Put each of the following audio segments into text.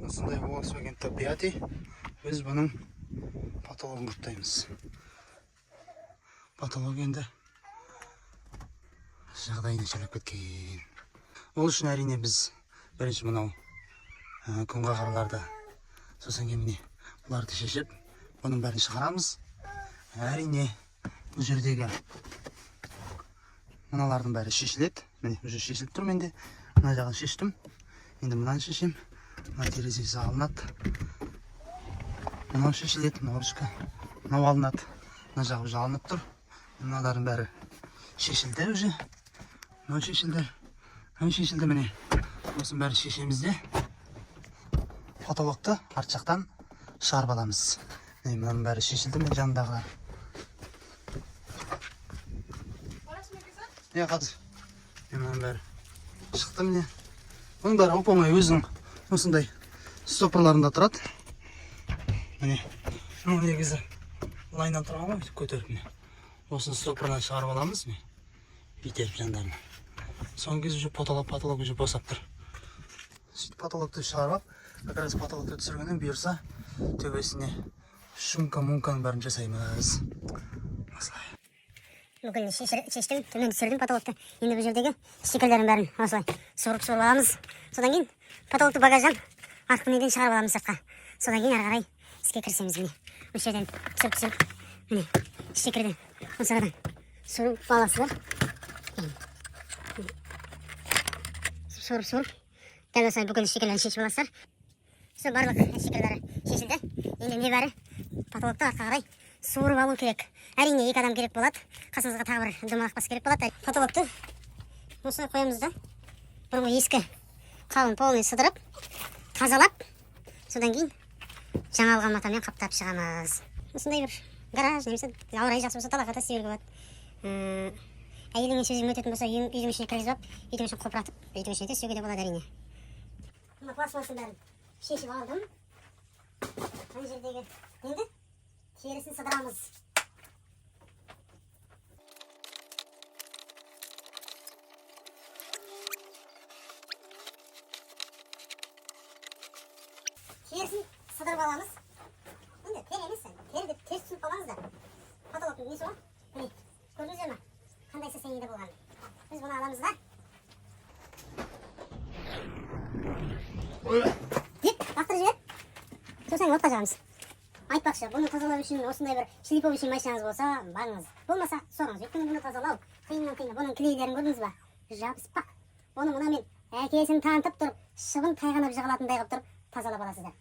Осындай Volkswagen Top 5. Біз бұның потологын қаптаймыз. Потолок енді жағдайы нашарлап кеткен. Ол үшін әрине біз бірінші мынау күнқағарларды, сосын кейін міне бұларды шешіп, бұның бәрін шығарамыз. Әрине бұл жердегі мыналардың бәрі шешіледі. Міне уже шешіліп тұр менде. Мына жағын шештім. Енді мынаны шешем. Мына терезесі алынады. Мынау шешіледі, мынау ручка. Мынау алынады. Мына жағы уже алынып тұр. Мыналардың бәрі шешілді уже. Мынау шешілді. Мынау шешілді міне. Осының бәрін шешеміз де потолокты арт жақтан шығарып аламыз. Міне мынаның бәрі шешілді міне жанындағылар. Иә, қазір. Міне мынаның бәрі шықты міне. Бұның бәрі оп-оңай өзінің осындай стопорларында тұрады. Міне мынау негізі лайннан тұрған ғой, бүйтіп көтеріп міне. Осыны стопорынан шығарып аламыз міне. Итеріп жандарына. Соңғы кезде уже потолок уже босап тұр. Сөйтіп потолокты шығарып алып, как раз потолокты түсіргеннен бұйырса төбесіне шумка-мумканың бәрін жасаймыз. Осылай. Бүкіл шештім, төмен түсірдім потолокты. Енді бұл жердегі стикерлердің бәрін осылай суырып-суырып аламыз. Содан кейін потолокты багаждан артқы неден шығарып аламыз сыртқа. Содан кейін ары қарай іске кірісеміз міне. Осы жерден түсіріп-түсіріп, міне стикерден осы арадан суырып аласыздар. Суырып-суырып, дәл осылай бүкіл стикерлерін шешіп аласыздар. Сол барлық стикерлері шешілді. Енді не бәрі потолокты артқа қарай суырып алу керек. Әрине екі адам керек болады. Қасымызға тағы бір домалақ бас керек болады. Потолокты осылай қоямыз да. Бұрынғы ескі қалын полный сыдырып, тазалап, содан кейін жаңа алған матамен қаптап шығамыз. Осындай бір гараж немесе ауа райы жақсы болса далаға да істеуге болады. Әйеліңмен сөзің өтетін болса үйдің ішіне кіргізіп алып, үйдің ішін қопыратып, үйдің ішіне де істеуге де болады әрине. Мына пластмассаның бәрін шешіп алдым. Мына жердегі енді терісін сыдырамыз. Терісін сыдырып аламыз. Енді тері емес, тері деп тез түсініп қалмаңыздар. Потолоктың несі ғой? Міне, көрдіңіздер ме? Қандай состояниеде болғанын. Біз бұны аламыз да. Деп, лақтырып жібер. Сосын отқа жағамыз. Айтпақшы, бұны тазалау үшін осындай бір шлифовочный машинаңыз болса, барыңыз. Болмаса, сорыңыз. Өйткені бұны тазалау қиыннан қиын. Бұның клейлерін көрдіңіз ба? Жабыспақ. Бұны мынамен әкесін танытып тұрып, шыбын тайғанап жығылатындай қылып тұрып тазалап аласыздар.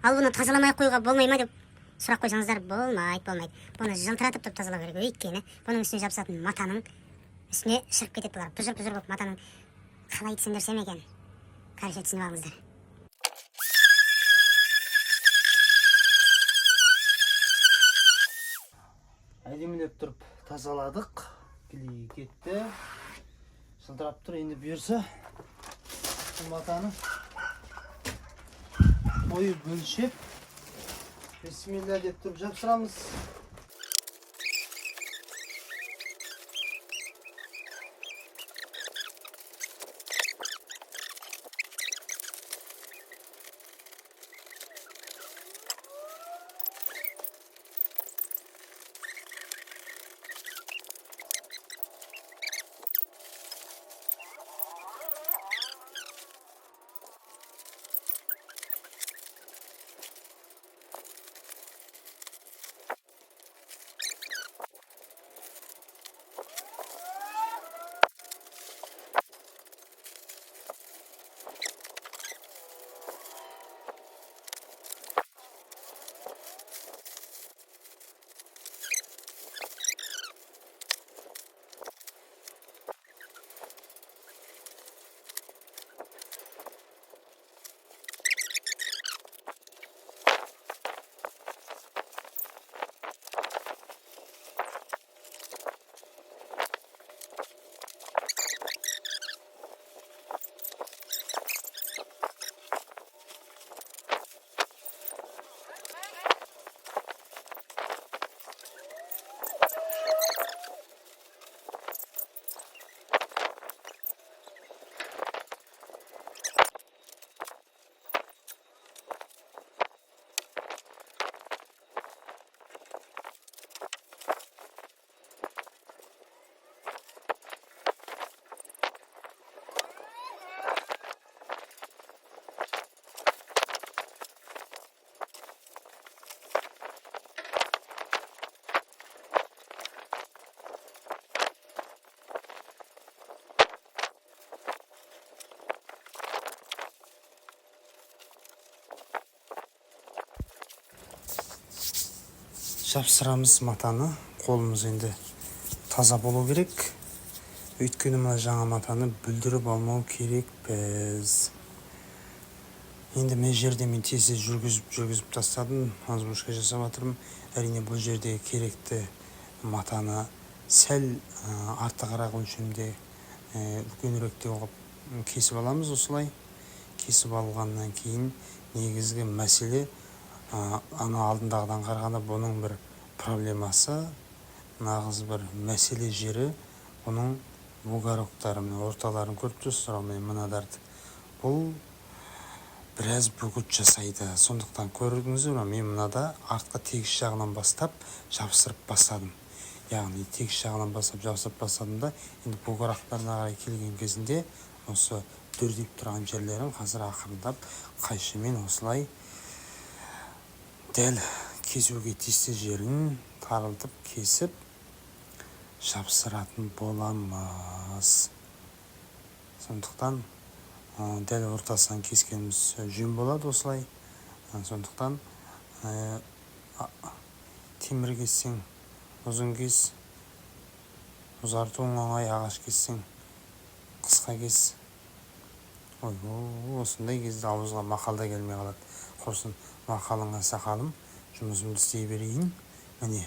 Ал бұны тазаламай қоюға болмай ма деп сұрақ қойсаңыздар, болмайды, болмайды. Бұны жылтыратып тұрып тазалау керек. Өйткені бұның үстіне жабысатын матаның үстіне шығып кетеді бұлар. Бұжыр-бұжыр болып матаның қалай түсіндірсем екен? Короче, түсініп алыңыздар. Әдемілеп тұрып тазаладық. Клей кетті. Жылтырап тұр. Енді бұйырса бұл матаны қойып өлшеп бисмилля деп тұрып жапсырамыз. Жапсырамыз матаны. Қолымыз енді таза болу керек. Өйткені мына жаңа матаны бүлдіріп алмау керекпіз. Енді мына жерде мен тез жүргізіп тастадым, озвучка жасап жатырмын. Әрине бұл жерде керекті матаны сәл артығырақ өлшемде, үлкеніректеу қылып кесіп аламыз осылай. Кесіп алғаннан кейін негізгі мәселе, ана алдындағыдан қарағанда бұның бір проблемасы, нағыз бір мәселе жері бұның бугороктары, міне орталарын көріп тұрсыздар ғой, міне мынадарды. Бұл біраз бөгет жасайды. Сондықтан көрдіңіздер ме, мен мынада артқы тегіс жағынан бастап жабыстырып бастадым. Яғни тегіс жағынан бастап жабыстырып бастадым да, енді бугороктарына қарай келген кезінде осы дүрдиіп тұрған жерлерін қазір ақырындап қайшымен осылай дәл кесуге тиісті жерін тарылтып кесіп жабыстыратын боламыз. Сондықтан дәл ортасынан кескеніміз жөн болады осылай. Сондықтан темір кессең ұзын кес, ұзартуың оңай, ағаш кессең қысқа кес. Ой, осындай кезде ауызға мақал да келмей қалады. Құрсын мақалыңа сақалым, жұмысымды істей берейін. Міне,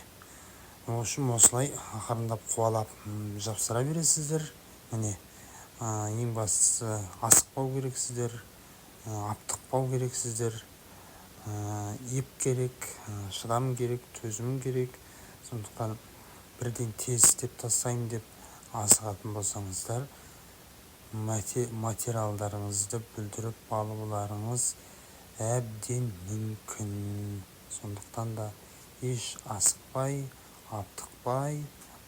ол үшін осылай ақырындап қуалап жапсыра бересіздер. Міне, ең бастысы асықпау керексіздер, аптықпау керексіздер, еп керек, шыдам керек, төзім керек. Сондықтан бірден тез істеп тастаймын деп асығатын болсаңыздар, материалдарыңызды бүлдіріп алуларыңыз әбден мүмкін. Сондықтан да еш асықпай, аптықпай,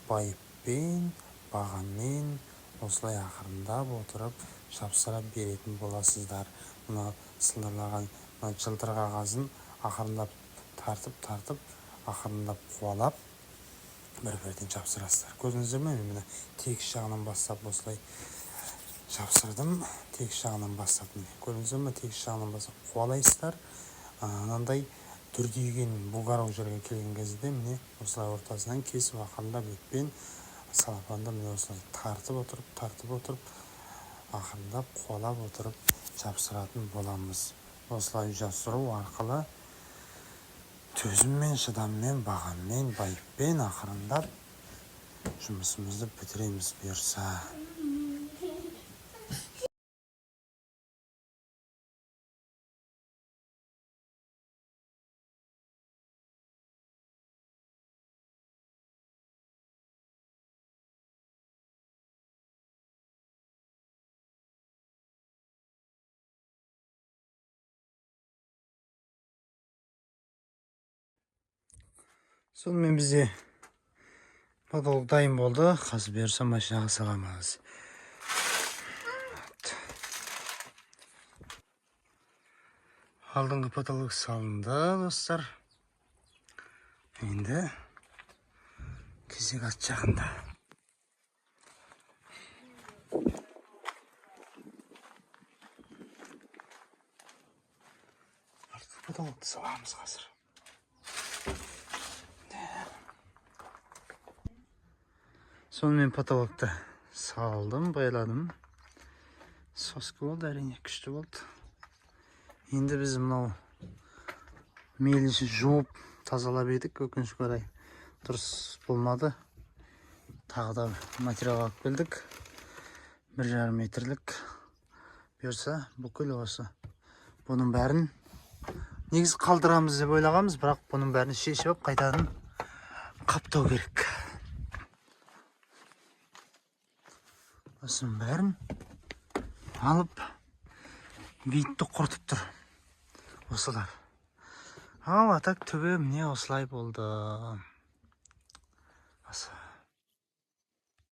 байыппен, бағамен осылай ақырындап отырып жапсыра беретін боласыздар. Мына сылдырлаған мына жылтыр қағазын ақырындап тартып, ақырындап қуалап бір-бірден жапсырасыздар. Көрдіңіздер ме? Мен мына тегіс жағынан бастап осылай жапсырдым. Тегіс жағынан бастап, міне көрдіңіздер ме? Тегіс жағынан бастап қуалайсыздар. Мынандай дүрдиген бугорок жерге келген кезде міне осылай ортасынан кесіп ақырындап етпен салапанды міне осылай тартып отырып, ақырындап қуалап отырып жапсыратын боламыз. Осылай жапсыру арқылы төзіммен, шыдаммен, бағаммен, байыппен ақырындап жұмысымызды бітіреміз бұйырса. Сонымен бізде потолок дайын болды. Қазір бұйырса машинаға саламыз. Алдыңғы потолок салынды, достар. Енді кезек арт жағында. Артқы потолокты саламыз қазір. Сонымен потолокты салдым, байладым. Соска болды, әрине күшті болды. Енді біз мынау мейлінше жуып тазалап едік, өкінішке орай дұрыс болмады. Тағы да материал алып келдік. 1,5 метрлік. Бұйырса бүкіл осы. Бұның бәрін негізі қалдырамыз деп ойлағанбыз, бірақ бұның бәрін шешіп қайтадан қаптау керек. Осының бәрін алып битті құртып тұр осылар. Ал а так төбе міне осылай болды. Осы.